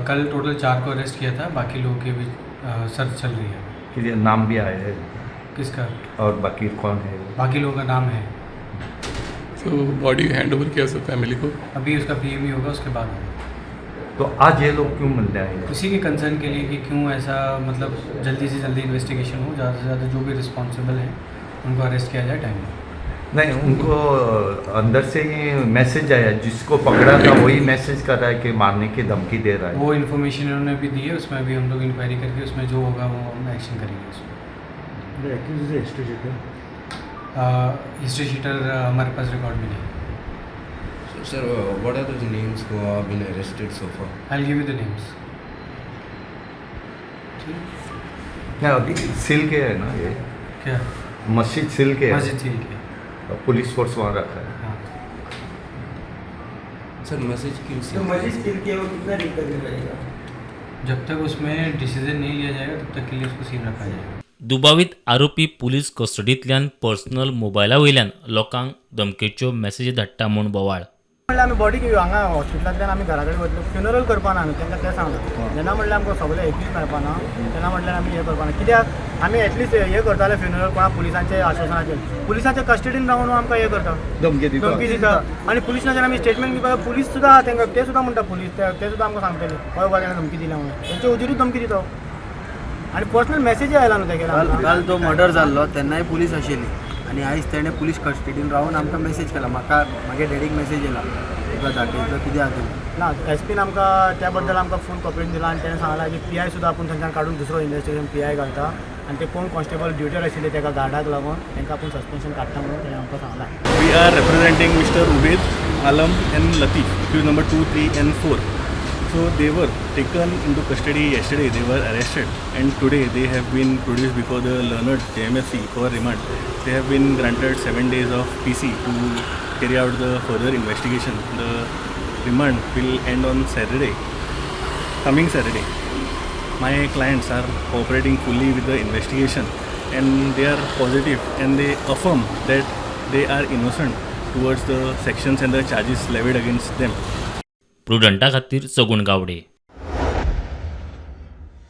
कल टोटल 4 को अरेस्ट किया था, बाकी लोगों के भी सर्च चल रही है। कि नाम भी आया है? किसका? और बाकी कौन है? बाकी लोगों का नाम है। तो बॉडी हैंड ओवर किया सर फैमिली को? अभी उसका पीएमई होगा, उसके बाद होगा। तो आज ये लोग क्यों मिलने आए हैं? उसी के कंसर्न के लिए कि क्यों ऐसा, मतलब जल्दी से जल्दी इन्वेस्टिगेशन हो, ज़्यादा से ज़्यादा जो भी रिस्पॉन्सिबल हैं उनको अरेस्ट किया जाए टाइम में। नहीं, उनको अंदर से ही मैसेज आया, जिसको पकड़ा था वही मैसेज कर रहा है कि मारने की धमकी दे रहा है। वो इन्फॉर्मेशन इन्होंने भी दी है, उसमें भी हम लोग इंक्वायरी करके उसमें जो होगा वो हम एक्शन करेंगे उसमें। हिस्ट्री शीटर हमारे पास रिकॉर्ड में नहीं है। So, sir, what are the names who have been arrested so far? I give you the names. नहीं, अभी सील के है ना ये? क्या? मस्जिद सील के है। मस्जिद सील के। पुलिस फोर्स वहाँ रखा है। हाँ। सर, मस्जिद क्यों तो सील? मस्जिद सील किया, वो कितना दिन तक रहेगा? जब तक उसमें डिसीजन नहीं लिया जाएगा, तब तक के लिए उसको सील रखा जाएगा। दुबावीत आरोपी पुलीस कस्टडींतल्यान पर्सनल मोबायला वयल्यान लोकांक धमकेच्यो मॅसेजी धाडटा म्हूण बोवाळ. म्हणल्यार आमी बॉडी घेवया, हांगा हॉस्पिटलांतल्यान आमी घरा कडेन वयतले, फ्युनरल करपाना आमी. तांकां तें सांगलां. जेन्ना म्हणल्यार आमकां सगळें एक्यूज मेळपाना तेन्ना म्हणल्यार आमी हें करपाना. कित्याक आमी एटलिस्ट हें करताले फ्युनरल कोणा पुलिसांचे आश्वासनाचेर. पुलिसांच्या कस्टडीन रावन आमकां हें करता, धमकी दिता. धमकी दिता. आनी पुलिसांच्यान आमी स्टेटमेंट दिवपाक पुलीस सुद्दां आहा तांकां, ते सुद्दां म्हणटा पुलीस ते सुद्दां आमकां सांगतले, हय बाबा, ताणें धमकी दिल्या म्हणून. तेंचे हुजीरूच धमकी दिता आनी पर्सनल मॅसेजय आयला न्हू तेगेले काल आमकां. काल तो मर्डर जाल्लो तेन्नाय पुलीस आशिल्ली आनी आयज तेणें पुलीस कस्टडीन रावन आमकां मॅसेज केला. म्हाका म्हागे डॅडीक मॅसेज येयला, तुका दाखयतलो कितें आहा तें. ना, एस पीन आमकां त्या बद्दल आमकां फूल कॉपरेशन दिलां आनी तेणें सांगलां की पी I सुद्दां आपूण थंयच्यान काडून दुसरो इन्वेस्टिगेशन पी I घालता आनी ते कोण कॉन्स्टेबल ड्युटीर आशिल्ले तेका गार्डाक लागून तांकां आपूण सस्पेन्शन काडटा म्हणून तेणें आमकां सांगलां. We are representing Mr. Ubaid, Alam and Latif, accused number 2, 3 and 4. So they were taken into custody yesterday, they were arrested, and today they have been produced before the learned JMFC for remand. They have been granted 7 days of PC to carry out the further investigation. The remand will end on Saturday, coming Saturday. My clients are cooperating fully with the investigation and they are positive and they affirm that they are innocent towards the sections and the charges levied against them. प्रुडंटा खातीर सगूण गावडे.